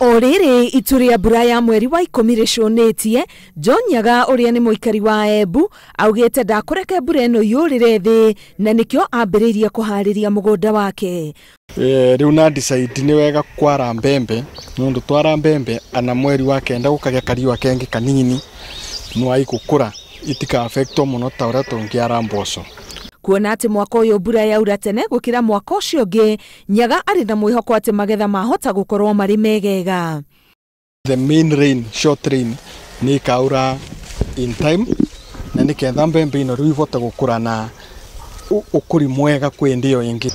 O rĩrĩ itu rĩa mbura ya mweri wa 10 rĩcũnĩtie, John Nyaga ũrĩa nĩ mũikari wa Embu augĩte ndakũreke mbura ĩno yũrĩre thĩ na nĩkĩo ambĩrĩirie kũharĩria mũgũnda wake. Rĩu na decide nĩ wega kwara mbembe nĩũndũ twara mbembe ana mweri wa 9 gũkagĩa kariũa kengĩ kanini no aikũkũra itika affectwo mũno ta ũrĩa tũngĩara mboco. Kuona atĩ mwaka ũyũ mbura yaura tene gũkĩra mwaka ũcio ũngĩ, Nyaga arĩ na mwĩhoko atĩ magetha mahota gũkorwo marĩ megega. The main rain, short rain, nĩ ikaura in time na nĩketha mbembe ĩno rĩu ivote gũkũra na ũkũri mwega kwĩ ndĩo ĩngĩ.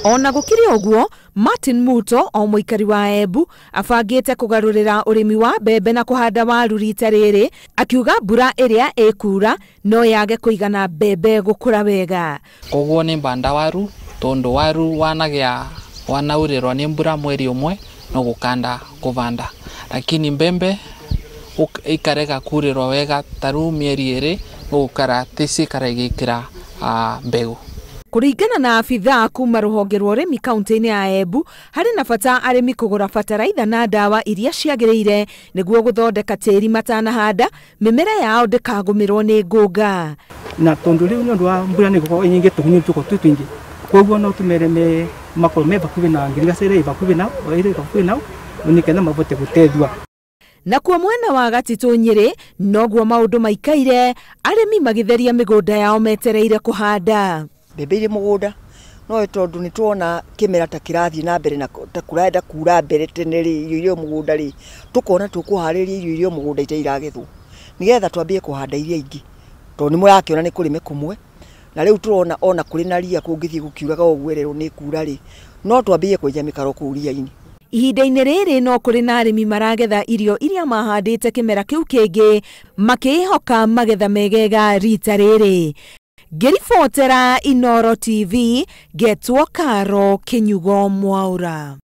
Ona gũkĩrĩ ũguo, Martin Muto o mũikari wa Embu abangĩte kũgarũrĩra ũrĩmi wa mbembe na kũhanda waru rita rĩrĩ, akiuga mbura ĩrĩa ĩkura no yage kũigana mbembe gũkũra wega. Koguo nĩ mbanda waru tondu waru wanagĩa wanaurĩrwo nĩ mbura mweri ũmwe no gũkanda kũvanda, lakini mbembe ikarega kurĩrwo wega taru mĩeri ĩrĩ gũkara ticikara igĩkĩra mbegũ. Kũringana na abithaa kuma rũhonge rwa ũrĩmi kaunti-inĩ ya Embu, harĩ na bata arĩmi kũgũra bataraitha na ndawa iria ciagĩrĩire nĩguo gũthondeka tĩri matanahanda mĩmera yao ndĩkagũmĩrwo nĩ ngũnga. Na tondũ rĩu nĩ ũndũ wa mbura nĩ gũkorwo ĩnyingĩ tũgunyũ tũkorwo twĩ tũingĩ, koguo no tũmere me makorwo me bakuhĩ na ngirigaca ĩrĩa ĩ bakuhĩ nao, ĩrĩa ĩ bakuhĩ nao nĩgetha mabote gũteithua. Nakuo mwena wa Gatitũ Nyĩrĩ noguo maũndũ maikaire, arĩmi magĩtheria mĩgũnda yao metereire kũhanda. Mbembe irĩ mũgũnda no tondũ nĩ tuona kĩmera ta kĩrathiĩ na mbere na ta kũrenda kura mbere tene rĩ, irio iria mũgũnda rĩ tũkona tũkũharĩria irio iria mũgũnda ite iragethwo nĩgetha twambie kũhanda iria ingĩ, tondũ nĩ mũrakĩona nĩ kũrĩme kũmwe na rĩu tũrona ona kũrĩ na ria kũngĩthiĩ gũkiuraga ũguo rĩrũ nĩ kura rĩ no twambie kwenja mĩkaro kũu ria-inĩ. Ihinda-inĩ rĩrĩ no kũrĩ na arĩmi maragetha irio iria mahandĩte kĩmera kĩu kĩngĩ makĩĩhoka magetha megega rita rĩrĩ. Ngĩribotera Inooro TV, ngetwo Karo Kinyugo Mwaura.